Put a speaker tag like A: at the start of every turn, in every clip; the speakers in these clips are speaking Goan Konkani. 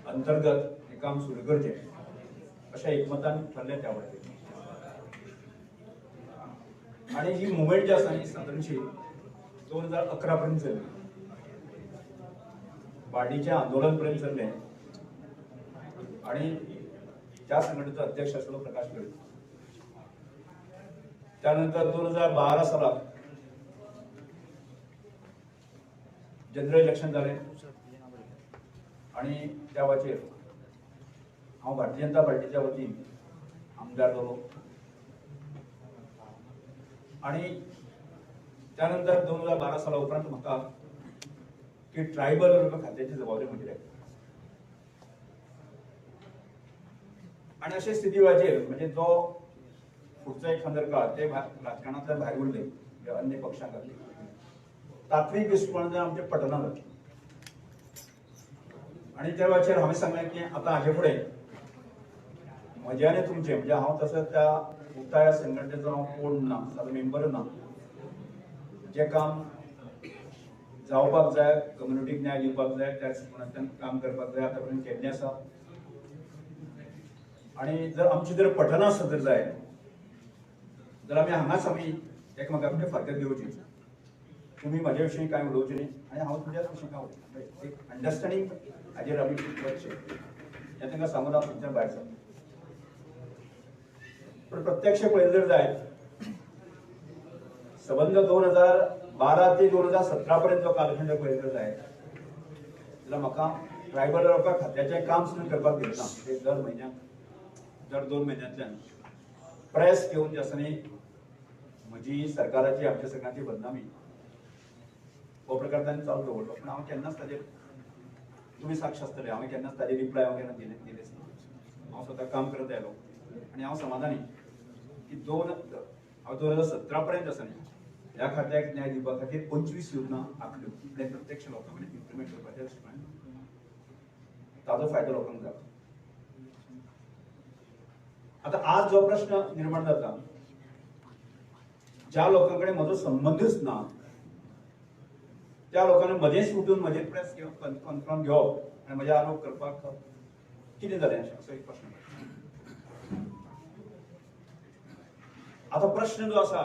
A: अंतर्गत हें काम सुरू करचें अशें एकमतान ठरलें त्या वटेन. आनी ही मुवमेंट जी आसा न्ही सादारणशी 2011 पर्यंत चल्ली, बार्डीचें आंदोलन पर्यंत चल्लें आनी त्या संघटनेचो अध्यक्ष आसलो प्रकाश वेळीप. त्यानंतर 2012 सालाक जनरल इलेक्शन जालें आनी त्या वाचेर हांव भारतीय जनता पार्टीच्या वतीन आमदार जालो आनी त्यानंतर 2012 साला उपरांत म्हाका की ट्रायबल खात्याची जबाबदारी म्हजेर आयली. आनी अशे स्थिती वाचेर म्हणजे जो फुडचो एक संदर्भ ते राजकारणांतल्यान भायर उरले म्हणजे अन्य पक्षां खातीर तात्वीक दृश्टिकोणांतल्यान आमचें पटना जालें. आनी त्या वेळाचेर हांवें सांगलें की आतां हाजे फुडें म्हजें आनी तुमचें म्हणजे हांव तसो त्या मुक्ताय संघटनेचो हांव कोण ना, ताजो मेंबर ना, जें काम जावपाक जाय कम्युनिटीक न्याय दिवपाक जाय त्या दृश्टिकोणांतल्यान काम करपाक जाय आतां पर्यंत केल्लें आसा. आनी जर आमची जर पटना आसत जर जाय जाल्यार आमी हांगाच आमी एकामेका कडेन फारकत घेवची, तुमी म्हजे विशीं कांय उलोवचें न्ही आनी हांव तुमच्या विशीं कांय उलयना, एक अंडरस्टँडींग हाजेर आमी वचचें हें तांकां सांगून हांव तुमच्या भायर सरलो. पूण प्रत्यक्ष पळयलें जर जायत सबंद 2012 ते 2017 पर्यंत जो कालखंड पळयलो जर जायत जाल्यार म्हाका ट्रायबल लोकां खात्याचें काम सुद्दां करपाक दिलें ना. ते दर म्हयन्याक दर 2 म्हयन्यांतल्यान प्रेस घेवन जे आसा न्ही म्हजी सरकाराची आमच्या सगळ्यांची बदनामी हो प्रकार तांणी चालू दवरलो. पूण हांव केन्नाच ताजेर तुमी साक्ष आसतले, हांवें केन्नाच ताजेर रिप्लाय हांव केन्ना दिलेच ना. हांव स्वता काम करत आयलो आनी हांव समाधानी की हांव 2017 पर्यंत आसा न्ही ह्या खात्याक न्याय दिवपा खातीर 25 योजना आंखल्यो आनी प्रत्यक्ष लोकां कडेन इम्प्लिमेंट करपाच्या दृश्टिकोणान ताजो फायदो लोकांक जाता. आतां आज जो प्रश्न निर्माण जाता ज्या लोकां कडेन म्हजो संबंदच ना त्या लोकांनी मदेंच उठून म्हजेर प्रेस कॉन्फरन्स घेवप आनी म्हजे आरोप करपाक कितें जालें असो एक प्रश्न. आतां प्रश्न जो आसा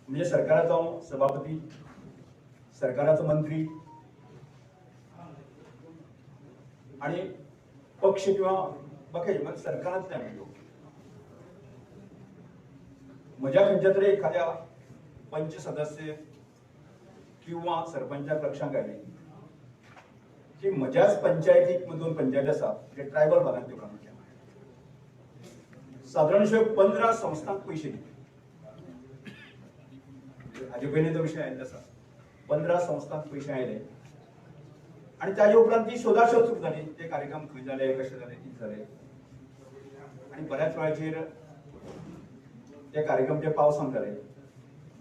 A: म्हणजे सरकाराचो सभापती, सरकाराचो मंत्री आनी पक्ष किंवा बाकी सरकारांतल्यान लोक म्हज्या खंयच्या तरी एखाद्या पंच सदस्य किंवा सरपंचाक लक्षांत आयलें की म्हज्याच पंचायतीक 2 पंचायती आसा म्हणजे ट्रायबल भागांत त्यो प्रामुख्यान सादारणशे 15 संस्थांक पयशे दिले. हाजे पयलीं तो विशय आयिल्लो आसा. 15 संस्थांक पयशे आयले आनी ताजे उपरांत ती शोधाशोध सुरू जाली, ते कार्यक्रम खंय जाले, कशे जाले, कितें जाले आनी बऱ्याच वेळाचेर ते कार्यक्रम जे पावसान जाले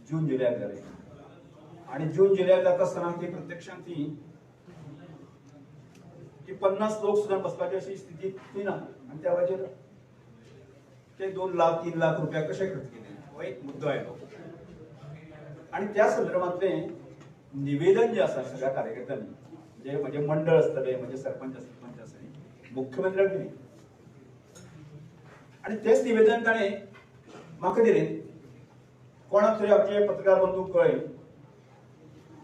A: जून जुलयाक जाले आनी जून जुलयाक जाता आसतना ती प्रत्यक्षांत ती 50 लोक सुद्दां बसपाची अशी स्थिती ती ना आनी त्या वेळाचेर ते 2 लाख 3 लाख रुपया कशे खर्च केले हो एक मुद्दो आयलो. आनी त्या संदर्भांतलें निवेदन जें आसा सगळ्या कार्यकर्त्यांनी म्हणजे म्हजें मंडळ आसतलें, म्हजे सरपंच आसतले, पंच आसतले, मुख्यमंत्र्याक दिलें आनी तेच निवेदन ताणें म्हाका दिलें. कोणाक तरी आमचे पत्रकार बंधूक कळ्ळें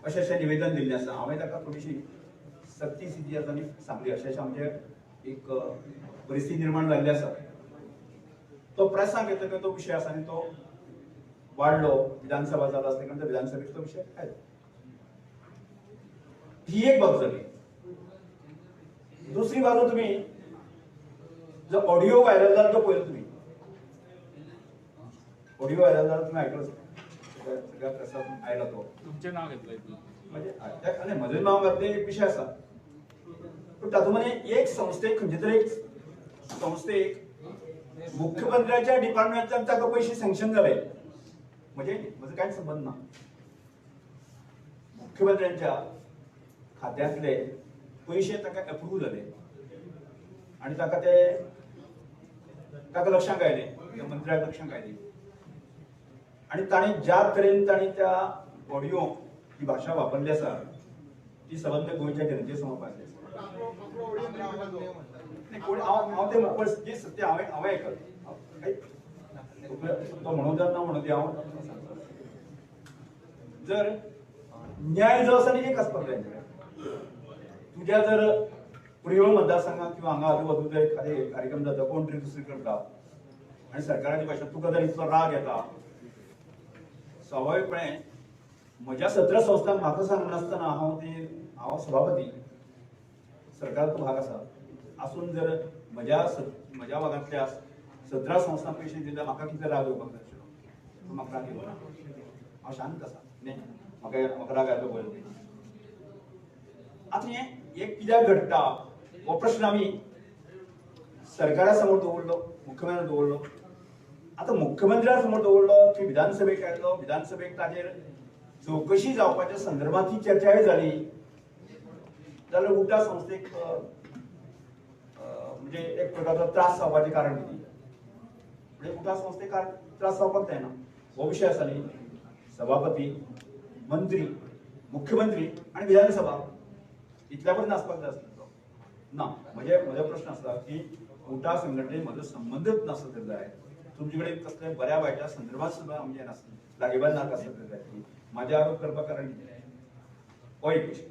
A: अशें अशें निवेदन दिल्लें आसा. हांवें ताका थोडीशी सत्य स्थिती आसा न्ही सांगली, अशें अशें आमचें एक परिस्थिती निर्माण जाल्ली आसा. तो प्रेसाक येतकर तो विशय आसा न्ही तो वाडलो, विधानसभा जाला आसले कारण विधानसभेचो तो विशय आयलो. ही एक बाजू जाली. दुसरी बाजू तुमी जो ऑडिओ व्हायरल जाला तो पळयलो तुमी, ऑडिओ व्हायरल जाला तुमी आयकलो सगळ्या प्रेसांत आयला तो.
B: तुमचें नांव घेतलें
A: म्हणजे आनी म्हजें नांव घातलें एक विशय आसा, पूण तातूंत मदीं एक संस्थेक खंयचे तरी एक संस्थेक मुख्यमंत्र्याच्या डिपार्टमेंटान ताका पयशे सँक्शन जाले, म्हणजे म्हजो कांयच संबंद ना. मुख्यमंत्र्यांच्या खात्यांतले पयशे ताका एप्रूव जाले आनी ताका ते ताका लक्षांत आयलें, त्या मंत्र्याक लक्षांत आयलें आनी ताणें ज्या तरेन ताणें त्या ऑडियोक ही भाशा वापरली आसा ती संबंद गोंयच्या जनते समोर पाहिजे. कोण हांव तें जी सत्य हांवें हांवें आयकल तो म्हणून ना म्हणून ती हांव सांगता. जर न्याय जो आसा न्ही एक आसपाक जाय. तुज्या जर प्रियोळ मतदारसंघात किंवा हांगा आजूबाजू जर एखादे कार्यक्रम जाता कोण तरी दुसरी करता आनी सरकाराच्या भाशेन तुका जर इतलो राग येता, स्वाभाविकपणे म्हज्या 17 संस्थांक म्हाका सांगनासतना हांव ती हांव सभापती सरकाराचो भाग आसा आसून जर म्हज्या म्हज्या भागांतल्या 17 संस्थांक पयशे दिल्या म्हाका कितले राग येवपाक जाय आशिल्लो, पूण म्हाका राग येवना, हांव शांत आसा. न्ही म्हाका म्हाका राग आयलो पळय. आतां हें एक कित्याक घडटा हो प्रश्न आमी सरकारा समोर दवरलो, मुख्यमंत्र्या दवरलो. आतां मुख्यमंत्र्या समोर दवरलो थंय विधानसभेक आयलो, विधानसभेक ताजेर चवकशी जावपाच्या संदर्भात ती चर्चाय जाली जाल्यार उटा संस्थेक म्हणजे एक प्रकारचो त्रास जावपाचें कारण कितें, म्हणजे उटा संस्थेक त्रास जावपाक जायना हो विशय आसा न्ही. सभापती, मंत्री, मुख्यमंत्री आनी विधानसभा इतल्या पर्यंत आसपाक जाय आसलो तो ना. म्हणजे म्हजो प्रश्न आसा की उटा संघटने म्हजो संबंदच नासलो तर जाय, तुमचे कडेन कसले बऱ्या वायटा संदर्भात सुद्दां आमचे नासले लागीं नाका आसत तर जाय, म्हाजे आरोप करपाक कारण कितें हो एक विशय.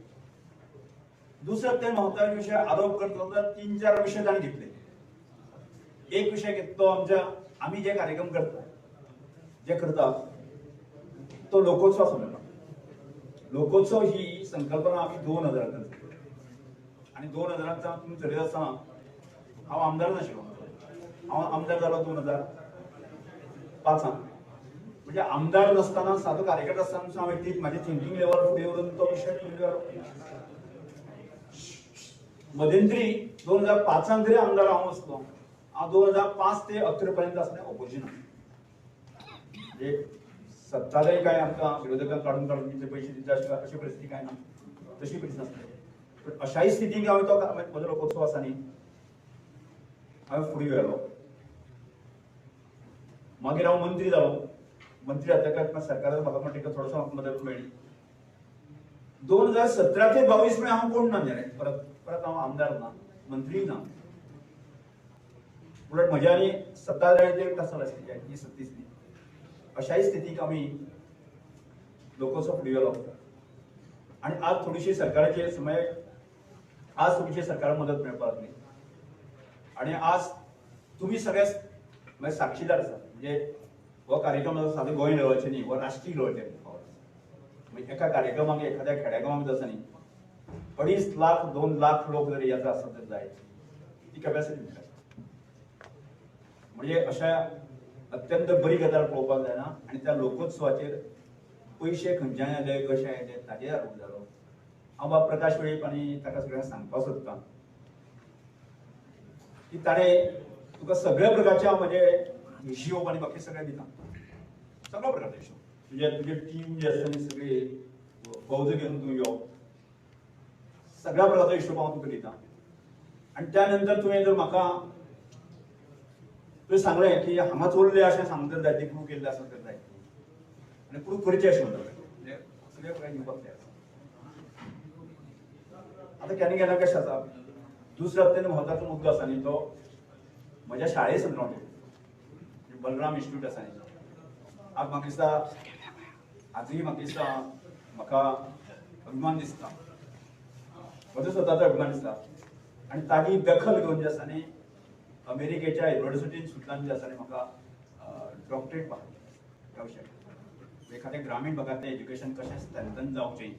A: दुसरो ते महत्वाचे विशय आरोप करता जाल्यार 3-4 विशय ताणें घेतले. एक विशय घेतलो आमच्या आमी जे कार्यक्रम करता जे करता तो लोकोत्सव आसलो. लोकोत्सव ही संकल्पना आमी 2000 आनी 2000 तुमी चलयत आसतना हांव आमदार नाशिल्लो, हांव आमदार जालो 2005 म्हणजे आमदार नासतना सादो कार्यकर्ता आसतना हांवें ती म्हाजी थिंकींग लेवल फुडें व्हरून तो विशय फुडें व्हेलो. मध्यंतरी 2005 तरी आमदार हांव आसलो, हांव 2005 ते 11 पर्यंत आसलें ऑपोजिशनान. म्हणजे सत्ताधारी काय आमकां विरोधकांक काडून काडून कितले पयशे दिता अशी परिस्थिती काय ना, तशी परिस्थिती नासली. पण अशाय स्थितीक हांवें तो म्हजो लोकोत्सव आसा न्ही हांवें फुडें व्हेलो. मागीर हांव मंत्री जालो, मंत्री जातकच सरकारान म्हाका म्हणटा थोडोसो म्हाका मदत मेळ्ळी. 2017 ते 22 म्हळ्यार हांव कोण ना जालें, परत परत हांव आमदार ना, मंत्री ना, उलट म्हज्या आनी सत्ताधाऱ्याचेर टसल आसली ही सत्तीस न्ही. अशाय स्थितीक आमी लोकोत्सव फुडें गेलो आनी आज थोडीशी सरकाराचेर समय आज थोडीशी सरकार मदत मेळपाक लागली आनी आज तुमी सगळे म्हणजे साक्षीदार आसा. म्हणजे हो कार्यक्रम सादो गोंय लेवलाचेर न्ही, हो राष्ट्रीय लेवलाचेर. म्हणजे एका कार्यक्रमाक एखाद्या खेड्या गांवांत आसा न्ही 2.5 लाख 2 लाख लोक जर येता आसत तर जाय ती कॅपॅसिटी. म्हणजे अशा अत्यंत बरी गजाल पळोवपाक जायना आनी त्या लोकोत्सवाचेर पयशे खंयच्यान आयले कशे आयले ताजेर आरोप जालो. हांव बाब प्रकाश वेळीप आनी ताका सगळ्यांक सांगपाक सोदता की ताणें तुका सगळ्या प्रकारचे हांव म्हजे हिशोब आनी बाकी सगळें दिता, सगळ्या प्रकारचे हिशोब. तुजे तुजे टीम जे आसता न्ही सगळी फौज घेवन तूं यो, सगळ्या प्रकारचो हिशोब हांव तुका दिता. आनी त्या नंतर तुवें जर म्हाका तुवें सांगलें की हांगा चोरले अशें सांगता जाय, ती प्रूव केल्लें आसत तर जाय आनी प्रूव करचें अशें म्हणटा, म्हणजे सगळे प्रकार दिवपाक तयार आसा. आतां केन्ना केन्ना कशें आसा, दुसरो अत्यंत म्हत्वाचो मुद्दो आसा न्ही तो म्हज्या शाळे संदर्भात, बलराम इन्स्टिट्यूट आसा न्ही. आज म्हाका दिसता आजूय म्हाका दिसता म्हाका अभिमान दिसता, म्हजो स्वताचो अभिमान दिसता. आनी ताजी दखल घेवन जे आसा न्ही अमेरिकेच्या युनिवर्सिटीन सुद्दां जे आसा न्ही म्हाका डॉक्टरेट पावली ह्या विशयाक. एखाद्या ग्रामीण भागांतलें एज्युकेशन कशें स्ट्रेंथन जावचें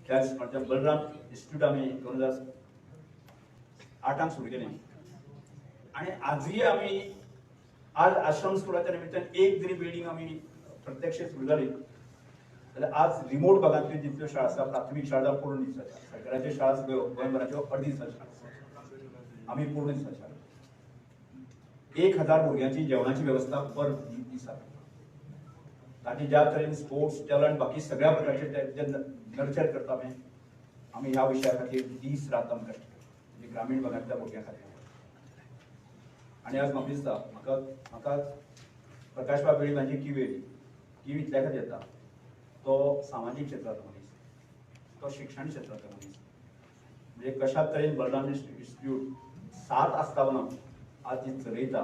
A: त्याच म्हणजे बलराम इन्स्टिट्यूट आमी 2008 सुरू केलें आनी आजूय आमी आज आश्रम स्कुलाच्या निमित्तान एक जरी बिल्डींग आमी प्रत्यक्ष सुरू जाली जाल्यार आज रिमोट भागांतल्यो जितल्यो शाळा आसा, प्राथमीक शाळा पूर्ण दिसाच्या, सरकाराच्यो शाळा सगळ्यो गोंयभराच्यो अर्दी दिसाच्यो शाळा आसा, आमी पूर्ण दिसाच्या शाळा. 1000 भुरग्यांची जेवणाची वेवस्था पर दिसा, ताची ज्या तरेन स्पोर्ट्स टॅलंट बाकी सगळ्या प्रकारचे जे नर्चर करता आमी ह्या विशया खातीर दीस रात आमी कश्ट करता, म्हणजे ग्रामीण भागांतल्या भुरग्यां खातीर. आनी आज म्हाका दिसता म्हाका म्हाका प्रकाश बाब वेळीप हांची कीव येयली, कीव इतल्या खातीर येता तो सामाजीक क्षेत्रांतलो मनीस तो शिक्षण क्षेत्रांतलो मनीस. म्हणजे कशा तरेन बलराम इन्स्टिट्यूट 7 आस्थापनां आज जी चलयता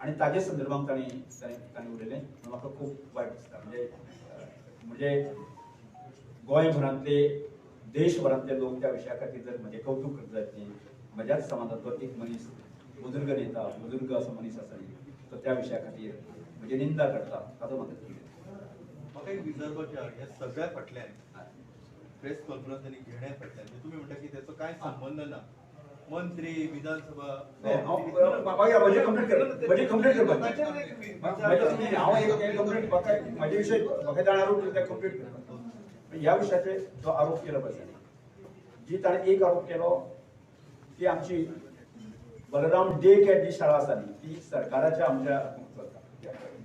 A: आनी ताजे संदर्भात तांणी तांणी उलयलें, म्हाका खूब वायट दिसता. म्हणजे म्हणजे गोंयभरांतले देशभरांतले लोक त्या विशया खातीर जर म्हजें कौतूक करता जायत न्ही, म्हज्याच समाजांतलो एक मनीस बुजुर्ग नेता, बुजुर्ग असो मनीस आसा न्ही, तो त्या विशया खातीर म्हजी निंदा करता, ताचो म्हाका दुख्ख.
B: म्हाका एक विचारपाचें आहा, ह्या सगळ्या फाटल्यान प्रेस कॉन्फरन्स आनी घेण्या फाटल्यान तुमी म्हणटा की त्याचो कांय संबंध ना, मंत्री विधानसभा.
A: म्हजे कंप्लीट कर, म्हजे कंप्लीट करपाक हांव एक कंप्लीट म्हाका म्हजे विशय म्हाका ताणें आरोप केलो ते कंप्लीट करपाक. ह्या विशयाचेर जो आरोप केलो पळय जी ताणें एक आरोप केलो की आमची बलराम डे केअर जी शाळा आसा न्ही ती सरकाराच्या आमच्या चलता,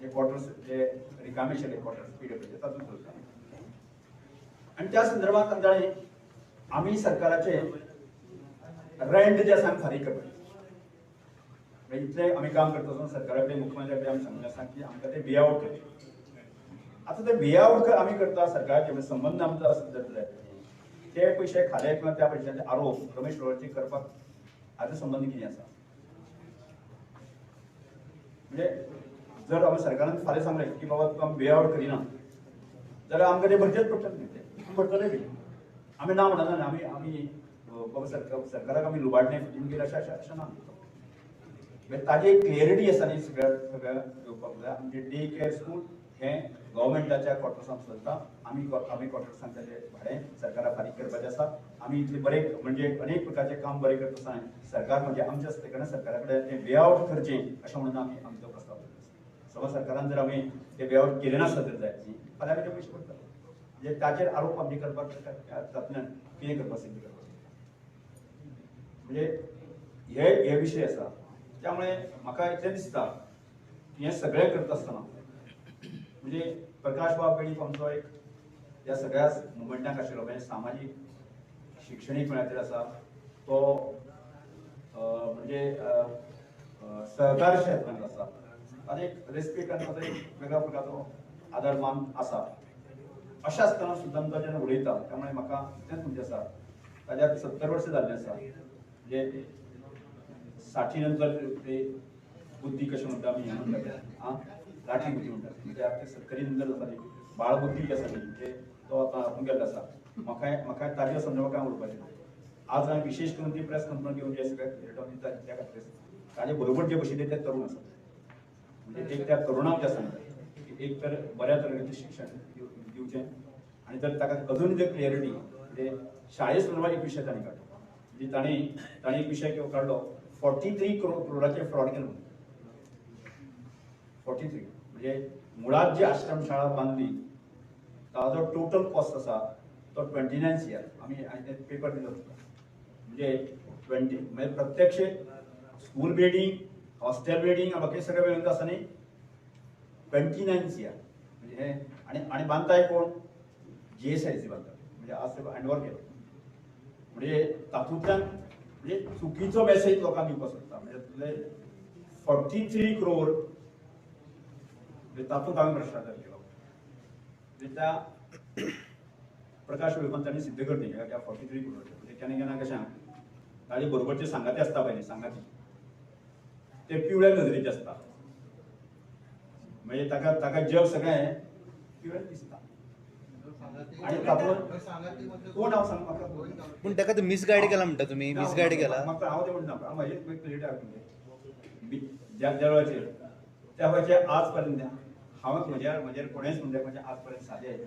A: जे क्वॉर्टर्स जे रिकामे आशिल्ले क्वॉर्टर्स पीडब्ल्यूचे तातूंत चलता. आनी त्या संदर्भात ताणें आमी सरकाराचे रेंट जे आसा आमी फारीक करपाचें, म्हणजे इतलें आमी काम करता आसतना सरकारा कडेन मुख्यमंत्र्या कडेन आमी सांगलें आसा की आमकां ते वे आवट करचें. आतां ते वे आवट आमी करता सरकाराचे म्हणजे संबंद आमचो आसत जाल्यार ते पयशे खाले किंवा त्या पयशांचे आरोप रमेश तवडकार करपाक हाजो संबंद कितें आसा? म्हणजे जर आमी सरकारान फाल्यां सांगलें की बाबा तुका आमी वे आवट करिना जाल्यार आमकां ते भरचेच पडटले न्ही, ते भरतले बी आमी ना म्हणना न्ही, आमी आमी बाबा सरकाराक आमी लुबाडणे फटींग अशें अशें अशें ना. म्हणजे ताजी एक क्लियरिटी आसा न्ही सगळ्या सगळ्या येवपाक जाय. आमचें डे केअर स्कूल हें गव्हर्मेंटाच्या क्वॉर्टर्सान चलता, आमी आमी क्वॉर्टर्सान ताजें भाडें सरकाराक फारीक करपाचें आसा. आमी इतलें बरें म्हणजे अनेक प्रकारचें काम बरें करता आसतना सरकार म्हणजे आमच्या आसता कारणान सरकारा कडेन तें वे आवट करचें अशें म्हणून आमी आमचो प्रस्ताव दवरला. समज सरकारान जर आमी ते वे आवट केलें नासत जर जायत न्ही फाल्यां आमी ते पयशे पडटले. म्हणजे ताचेर आरोप आमी करपाक तातूंतल्यान कितें करपाक सिद्ध करपाक म्हणजे हे हे विशय आसा. त्यामुळे म्हाका इतलें दिसता की हें सगळें करता आसतना म्हणजे प्रकाश बाब वेळीप आमचो एक ह्या सगळ्या मुवमेंटाक आशिल्लो, म्हणजे सामाजीक शिक्षणीक म्हळ्यार आसा तो म्हणजे सहकार क्षेत्रांत आसा, ताजो एक रेस्पेक्ट आनी ताजो एक वेगळ्या प्रकारचो आदर मान आसा. अशें आसतना सुद्दां तो जेन्ना उलयता त्यामुळे म्हाका इतलेंच म्हणचें आसा, ताज्या 70 वर्सां जाल्लीं आसा, म्हणजे 60 नंतर ते बुद्धी कशें म्हणटा आमी हें म्हणटा आं लाठी बुद्धी म्हणटा, म्हणजे आतां 70 नंतर जाता न्ही बाळबुद्धी जी आसा न्ही म्हणजे तो आतां आपूण गेल्लो आसा. म्हाका म्हाका ताज्या संदर्भात कांय उलोवपाचें ना. आज हांवें विशेश करून ती प्रेस कॉन्फरन्स घेवन जे सगळे क्लियरिटी त्या खातीर ताजे बरोबर जे बशिल्ले ते तरुण आसात, म्हणजे एक त्या तरुणांक जे सांगता की एक तर बऱ्या तरेचें शिक्षण दिवचें आनी जर ताका अजून जर क्लियरिटी म्हणजे शाळे संदर्भात एक विशय तांणी काडलो, म्हणजे तांणी तांणी एक विशय काडलो 43 करोडाचे फ्रॉड केलो म्हणून. 43 म्हणजे मुळात जी आश्रम शाळा बांदली ताजो टोटल कॉस्ट आसा तो 29 CR. आमी पेपर दिलो म्हणजे 20 म्हणजे प्रत्यक्ष स्कूल बिल्डींग हॉस्टेल बिल्डींग बाकी सगळें मेळून आसा न्ही 29 CR. म्हणजे हे आनी आनी बांदताय कोण GSIC बांदता, म्हणजे आज ते हँडओवर केलो. म्हणजे तातूंतल्यान म्हणजे चुकीचो मेसेज लोकांक दिवपाक सोदता, म्हणजे 43 करोड म्हणजे तातूंत हांवें भ्रश्टाचार केलो. म्हणजे त्या प्रकाश वेळीपान तांणी सिद्ध करचें त्या 43 करोड म्हणजे केन्ना केन्ना कशें ताजे बरोबरचे सांगाती आसता पळय न्ही सांगाती ते पिवळ्या नजरेचे आसता, म्हणजे ताका ताका जग सगळें पिवळें दिसता. आनी तातूंत कोण हांव सांग म्हाका
C: पूण ताका तो मिसगायड केला म्हणटा तुमी, मिसगायड केला.
A: म्हाका हांव तें म्हणटा म्हाजी क्लियर म्हणजे ज्या ज्या वेळाचेर त्या वेळाचेर आज पर्यंत हांव म्हज्या म्हजेर कोणेच म्हणटा म्हणजे आज पर्यंत सादे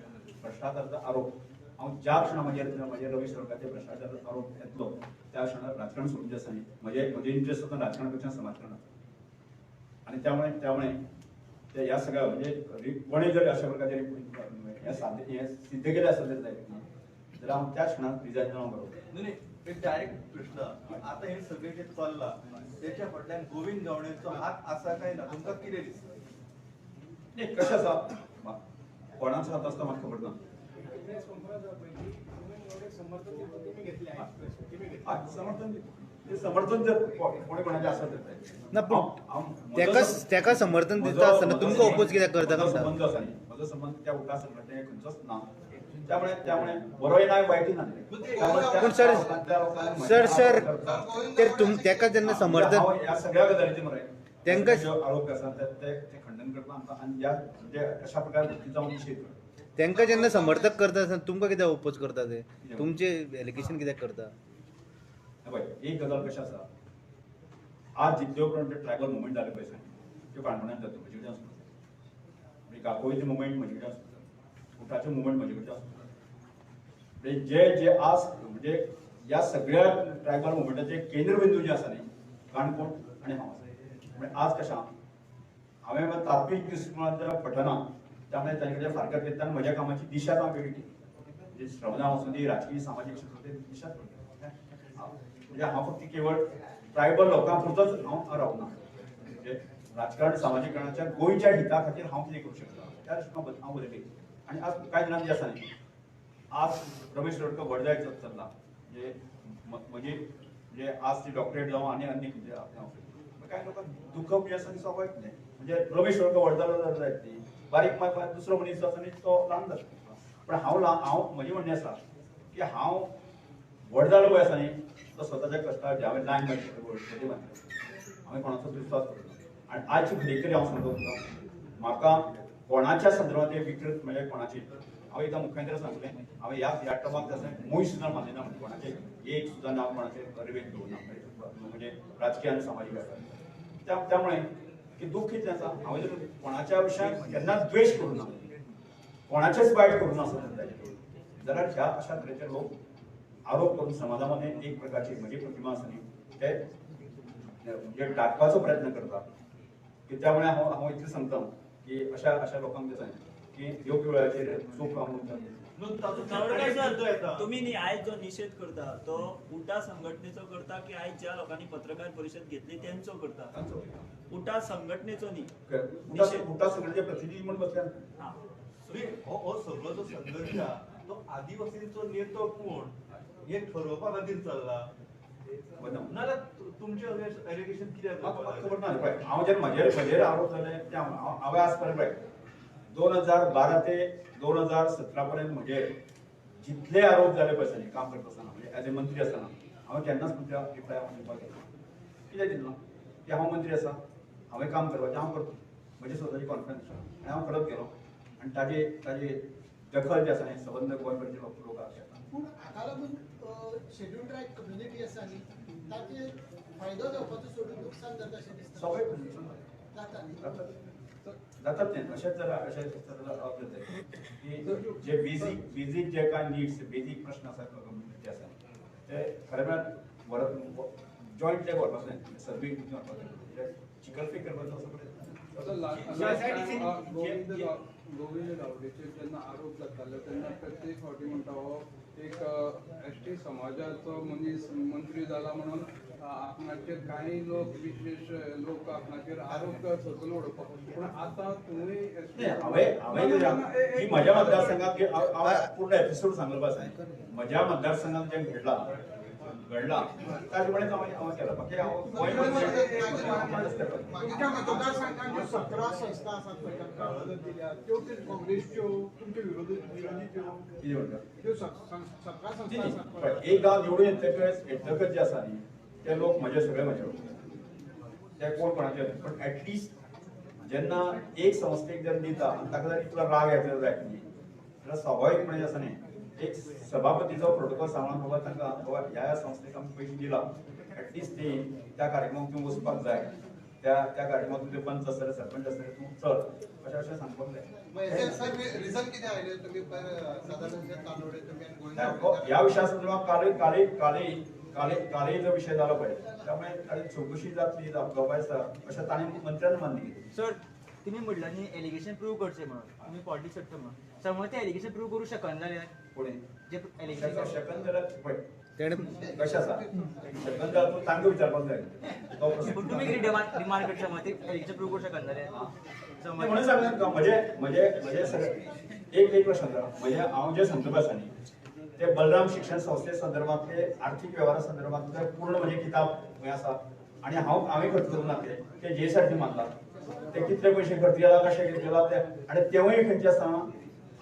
A: भ्रश्टाचाराचो आरोप हांव ज्या क्षणा म्हजेर म्हजेर रमेश तवडकाराचेर भ्रश्टाचाराचो आरोप येतलो त्या क्षणाक राजकारण सोडून जे आसा न्ही म्हजे म्हजे इंट्रस्ट आतां राजकारणा पेक्षा समाजकारणात. आनी त्यामुळे त्यामुळे ते ह्या सगळ्या म्हणजे कोणें जर अशा प्रकारचे हें साध्य हें सिद्ध केलें आसत जर जायत न्ही जाल्यार हांव त्या क्षणाक रिजायन जावं बरोबर.
B: न्ही एक डायरेक्ट प्रश्न, आता हे सगळे जे चल्ला त्याच्या फाटल्यान गोविंद गावडेचो हात आसा काय ना, तुमकां कितें दिसता?
A: नाही कशें आसा कोणाचो हात आसता म्हाका खबर ना. समर्थन समर्थन जर कोणी कोणाचें आसत तर
C: ना पूण तेका तेका समर्थन दिता आसतना तुमकां ओपोज कित्याक करता काय म्हणटा?
A: संबंद आसा न्ही म्हजो संबंद त्या उटा संघटने खंयचोच ना. त्यामुळे त्यामुळे बरोय ना वायटूय ना.
C: पूण सर सर सर ते तुम तेका जेन्ना समर्थन
A: हांव ह्या सगळ्या गजालीचेर मरे
C: तेंका-
A: जो आरोप आसा ते ते खंडन करता आमकां आनी ह्या म्हणजे अशा प्रकारे गोष्टीचो हांव निशेध करता.
C: तेंका जेन्ना समर्थक करता आसतना तुमकां कित्याक ओपोज करता ते, तुमचे एलिगेशन कित्याक करता?
A: हे पळय, एक गजाल कशें आसा, आज जितल्यो पर्यंत ट्रायबल मुवमेंट जाले पळय त्यो काणकोणांत जाता, म्हजे कडच्यान सुरू जाता. म्हणजे काकोरीचे मुवमेंट म्हजे कडच्यान सुरू जाता, उटाचे मुवमेंट म्हजे कडच्यान सुरू जाता. म्हणजे जे जे आज म्हणजे ह्या सगळ्या ट्रायबल मुवमेंटाचे केंद्रबिंदू जे आसा न्ही काणकोण आनी हांव आसा. म्हणजे आज कशें हांवें तात्वीक दृश्टिकोनांतल्यान पटना, त्यामुळे तांचे कडेन फारकत घेतला आनी म्हज्या कामाची दिशाच हांव वेगळी केली. म्हणजे श्रवणां वचून दी, राजकीय सामाजीक क्षेत्रांत दिशाच वेगळी. म्हणजे हांव फक्त केवळ ट्रायबल लोकां पुरतोच हांव रावना, म्हणजे राजकारण सामाजीकरणाच्या गोंयच्या हिता खातीर हांव कितें करूं शकता त्या दृश्टीन हांव बदलली. आनी आज कांय जाणांक जें आसा न्ही, आज रमेश तवडकर व्हड जायत चल्ला, म्हणजे म्हजी म्हणजे आज ती डॉक्टरेट जावं आनी अन्य कितें हांव कांय लोकांक दुखप जें आसा ती स्वाभावीक न्ही. म्हणजे रमेश तवडकर व्हड जालो जाल्यार जायत न्ही, बारीक मागीर दुसरो मनीस जो आसा न्ही तो ल्हान जाता. पण हांव हांव म्हजें म्हणणें आसा की हांव व्हड जालो पळय आसा न्ही तो स्वताच्या कश्टार हांवें लायन मारली, हांवें कोणाचो विस्वास करूं ना. आनी आजची घडये तरी हांव सांगता तुका, म्हाका कोणाच्या संदर्भात हे विकृत म्हणजे कोणाची हांव एकदां मुख्यमंत्र्याक सांगलें, हांवें ह्या ह्या टर्माक तशें मूय सुद्दां मानलें ना, म्हणजे कोणाचें एक सुद्दां नांव कोणाचें रिवेंज घेवना, म्हणजे राजकीय आनी सामाजीक आसा. त्यामुळे की दुःख इतलें आसा, हांवें जर कोणाच्या विशयान केन्नाच द्वेश करूं ना, कोणाचेच वायट करूं ना जाल्यार ह्या अशा तरेचे लोक आरोप करून समाजामध्ये एक प्रकारची म्हजी प्रतिमा आसा न्ही ते म्हणजे दाखपाचो प्रयत्न करता. की त्यामुळे हांव हांव इतलें सांगता की अशा अशा लोकांक जें की योग्य वेळाचेर चूक हांव
D: तुम्ही न्ही आयज जो निशेध करता तो उटा संघटनेचो करता की आयज ज्या लोकांनी पत्रकार परिशद घेतली तेंचो करता? उटा संघटनेचो न्ही,
A: उटा संघटनेचे प्रतिनिधी म्हणून बसल्या.
B: हो सगळो जो संघर्ष तो आदिवासींचो नेतो कोण हे ठरोवपा खातीर चल्ला नाजाल्यार तुमचे एलिगेशन कित्याक
A: खबर ना. हांव जेन्ना म्हजेर म्हजेर आरोप जाले ते हांवें आज पर्यंत पळय 2012 ते 2017 पर्यंत म्हजेर जितले आरोप जाले पळय काम करता आसतना, म्हणजे एज ए मंत्री आसतना हांवें केन्नाच तुमच्या रिप्लाय हांव दिवपाक गेलो कित्याक दिलो की हांव मंत्री आसा, हांवें काम करपाचें हांव करता, म्हजे स्वताची कॉन्फिडन्स आसा आनी हांव करत गेलो. आनी ताजे ताजे दखल जे आसा न्ही सबंद गोंयभरचे लोक घेता.
E: पूण हाका लागून शेड्यूल ट्रायब कम्युनिटी आसा न्ही ताचेर फायदो जावपाचो सोडून नुकसान जाता अशें दिसता.
A: सगळें
E: जाता न्ही,
A: जातात न्ही. अशेंच जाल्यार अशें जाल्यार की जे बेजीक बेजीक जे कांय निड्स बेजीक प्रश्न आसा कम्युनिटी आसा ते खरें म्हळ्यार व्हरप जॉयंट ते व्हरपाक जाय, सर्वे व्हरपाक जाय, चिकलफेक करपाचो असो प्रयत्न.
F: गोविंद गावडेचेर जेन्ना आरोप जाताले तेन्ना प्रत्येक फावटी म्हणटा हो एक एस टी समाजाचो मनीस मंत्री जाला म्हणून आपणाचेर कांय लोक विशेश लोक आपणाचेर आरोप सोदून उडोवपाक. पूण आतां तुमी
A: हांवें हांवें म्हज्या मतदारसंघात पूर्ण एपिसोड सांगलो आसा, म्हज्या मतदारसंघात जें घडलां घडलां ताजे कडेन हांवें केला. बाकी हांव
E: तुमच्या मतदारसंघात ज्यो 17 संस्था आसात पळय तांकां मदत दिल्या त्यो काँग्रेसच्यो तुमचे विरोधीच्यो
A: कितें म्हणटा
E: त्यो 17 संस्था आसात पळय.
A: एक गांव निवडून येतकच जे आसा न्ही ते लोक म्हजे सगळे म्हजे ते कोण कोणाचे, पण एटलिस्ट जेन्ना एक संस्थेक जेन्ना दिता आनी ताका जर इतलो राग येतलो जायत न्ही जाल्यार स्वाभावीकपणे जे आसा न्ही एक सभापतीचो प्रोटोकॉल सांगून बाबा तांकां बाबा ह्या ह्या संस्थेक आमी पयशे दिला, एटलिस्ट ती त्या कार्यक्रमाक तूं वचपाक जाय, त्या त्या कार्यक्रमाक तुजे पंच आसतले सरपंच आसतले तूं चल अशें अशें सांगपाक जाय.
E: रिजन कितें आयलें तुमी सादारण
A: ह्या विशया संदर्भात कालय कालय कालय कालय कालय जो विशय जालो पळय त्यामुळे ताची चवकशी जातली जावपा आसा अशें ताणें मंत्र्यान मान्य केलें.
G: सर तुम्ही म्हटलं न्ही एलिगेशन प्रूव्ह करचें म्हणून तुम्ही पॉलिटिक्स सोडटा म्हणून, समज ते एलिगेशन प्रूव्ह करूं शकना जाल्यार
A: कोणी
G: जे एलिगेशन
A: शकन जाल्यार पळय
C: तेणें
A: कशें आसा शकन जाल्यार तूं तांकां विचारपाक जाय.
G: पूण तुमी कितें डिमांड करता समज ते एलिगेशन प्रूव्ह करूं शकना जाल्यार
A: म्हणून सांगलें तुका म्हजे म्हजे म्हजे सगळे एक एक प्रश्न आसा म्हणजे हांव जे सांगता आसा न्ही ते बलराम शिक्षण संस्थे संदर्भातले आर्थीक व्यवहारा संदर्भातले पूर्ण म्हणजे किताब हें आसा आनी हांव हांवें खर्च करूं ना ते जे साठी मानला ते कितले पयशे खर्च केला कशें केला ते आनी तेवूय खंयचे आसतना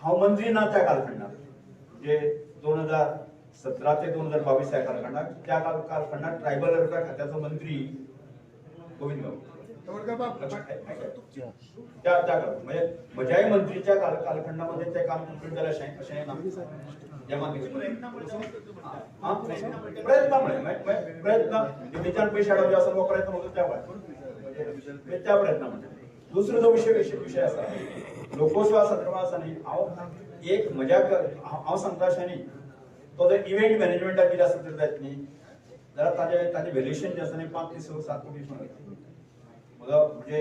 A: हांव मंत्री ना त्या कालखंडार, जे 2017 ते 2022 ह्या कालखंडात, त्या कालखंडात ट्रायबल वेलफेअर खात्याचो मंत्री गोविंद गावडे. त्या त्या म्हणजे म्हज्याय मंत्रीच्या कालखंडामध्ये ते काम कंप्लीट जालें अशें अशें ना. प्रयत्न म्हळें प्रयत्न निधीच्यान पयशे हाडप जे आसा तो प्रयत्न म्हणून त्या भायर त्या प्रयत्न म्हणजे. दुसरो जो विशय विशय आसा लोकोत्सवा संदर्भात आसा न्ही, हांव एक म्हज्या हांव सांगता अशें न्ही, तो जर इव्हेंट मॅनेजमेंटाक कितें आसत तर जायत न्ही जाल्यार ताजें ताजें व्हेल्युएशन जें आसा न्ही 5 ते 6 7 कोटी वयता. म्हजो म्हणजे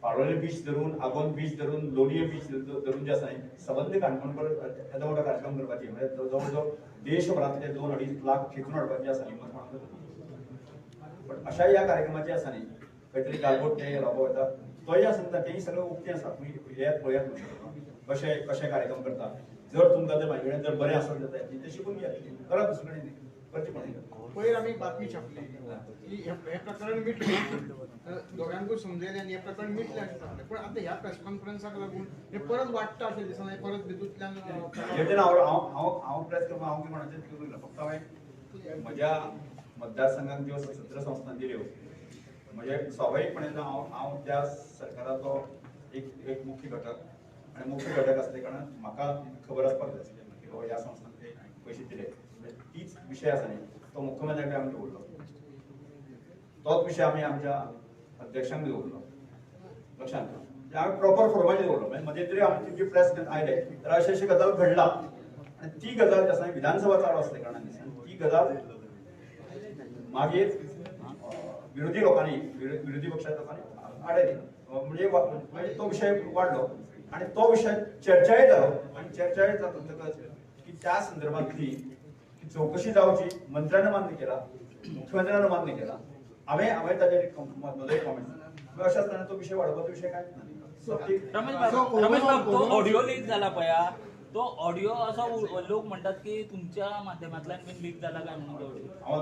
A: पाळोळें बीच धरून, आगोंद बीच धरून, लोलये बीच धरून जे आसा न्ही सबंद काणकोणकर येदो मोठो कार्यक्रम करपाची म्हणजे जवळ जवळ देशभरांतले 2-2.5 लाख खेचून हाडपाचे आसा न्ही कोणाक. पण अशा ह्या कार्यक्रमाचे आसा न्ही खंय तरी गालबोट ते लावपाक वता तोय आसा तेंय सगळें उक्तें आसा, तुमी येयात पळयात कशें कशें कार्यक्रम करता. जर तुमकां जर म्हाजे कडेन जर बरें आसत जाल्यार तें शिकून घेयात, करा दुसरे कडेन न्ही करचें पडलें.
H: पयर आमी बातमी छापली की हें प्रकरण मिटलें, दोगांकूय समजयलें आनी हें प्रकरण मिटलें अशें सांगलें. पूण आतां ह्या प्रेस कॉन्फरन्साक लागून हें परत वाडटा अशें दिसना, हें परत भितूंतल्यान
A: हांव हांव हांव प्रेस करपाक हांव कोणाचें करूंक ना. फक्त हांवें म्हज्या मतदारसंघाक ज्यो सत्र संस्था दिल्यो म्हणजे स्वाभाविकपणे हांव हांव त्या सरकाराचो एक एक मुख्य घटक आनी मुख्य घटक आसले कारणान म्हाका खबर आसपाक जाय आसली की बाबा ह्या संस्थांक ते पयशे दिले. तीच विशय आसा न्ही तो मुख्यमंत्र्या कडेन आमी दवरलो, तोच विशय आमी आमच्या अध्यक्षांक दवरलो. लक्षांत हांवें प्रॉपर फॉर्माचेर दवरलो. म्हणजे मदीं तरी आमची जी प्रेस आयले तर अशें अशें गजाल घडला आनी ती गजाल जी आसा विधानसभा चालू आसले कारणान ती गजाल मागीर विरोधी लोकांनी विरोधी पक्षाच्या लोकांनी आडयली. म्हणजे म्हणजे तो विशय वाडलो आनी तो विशय चर्चाय जालो आनी चर्चाय जातकच की त्या संदर्भांतली चौकशी जावची मंत्र्यान मान्य केला, मुख्यमंत्र्यान मान्य केला. हांवें हांवें ताजेर म्हजो एक कॉमेंट अशें आसतना तो विशय वाडोवपाचो विशय कांयच ना.
I: रमेश बाब, तो ऑडियो लीक जाला पळया, तो ऑडियो असो लोक म्हणटात की तुमच्या माध्यमांतल्यान बीन लीक जाला काय म्हणून.
A: हांव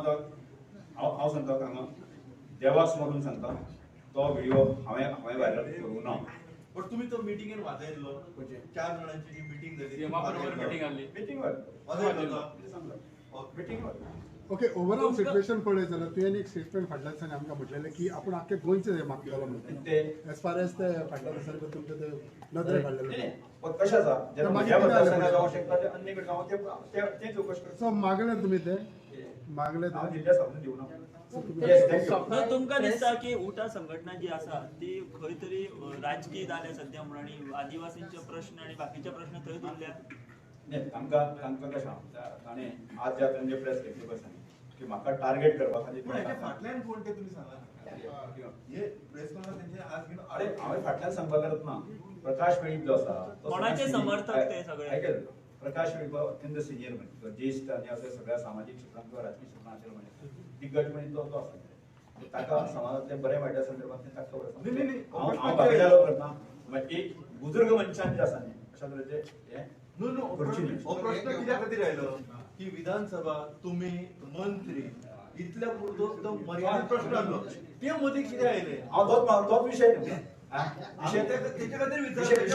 A: हांव हांव सांगता हांगा देवाक स्मरून सांगता तो व्हिडिओ हांवें हांवें व्हायरल करूंक ना.
B: पण तुम्ही तो मिटिंगेन वाजयल्लो, 4 जाणांची जी मिटिंग जाली
I: मिटिंग आसली,
A: मिटिंग
B: वाजयल्लो
A: मिटिंग.
J: ओके, ओवरऑल सिच्युएशन पळयत जाल्यार तुवें एक स्टेटमेंट फाटल्या दिसांनी आमकां म्हटलेलें की आपूण आख्खे गोंयचें मागतलो म्हणून, एज फार एज ते फाटल्या दिसांनी तुमचें ते नदरे काडलेले
A: कशें आसा जेन्ना मतदारसंघात जावंक शकता ते अन्य कडेन जावं ते चवकशी करता.
J: सो मागलें तुमी ते मागलें
A: जिल्ल्या सामने दिवना.
D: तुमकां दिसता की उटा संघटना जी आसा ती खंय तरी राजकीय जाल्या सद्या म्हणून आनी आदिवासींचे प्रश्न आनी बाकीचे प्रश्न थंय उरल्या?
A: तांकां तांकां कशें ताणें आज ज्या तरेन जे प्रेस घेतली पळय की म्हाका टार्गेट करपा खातीर.
B: पूण हेच्या फाटल्यान कोण ते तुमी सांगा. हे प्रेस कॉन्फरन्स तेंचे आज घेवन
A: अरे हांवें फाटल्यान सांगपाक गरज ना. प्रकाश वेळीप जो आसा
D: कोणाचे समर्थक ते सगळे
A: आयकल. प्रकाश वेळीप अत्यंत सिनियर म्हणजे ज्येश्ठ आनी अशे सगळ्या सामाजीक क्षेत्रांत किंवा राजकीय क्षेत्रांत आशिल्लो म्हणजे दिग्गज म्हणजे तो आसा. ताका समाजांतले बरे वायटा संदर्भात ताका खबर आसा. हांव बाकीच्या लोक करता एक बुजुर्ग मनशान जे आसा न्ही अशा तरेचे हें
B: नो नो हो प्रश्न कित्या खातीर आयलो की विधानसभा तुमी मंत्री इतल्या पुरतो तो मर्यादीत प्रश्न आसलो, ते मदीं कितें आयले
A: हांव तोच विशय
B: तेच्या खातीर विचारलें.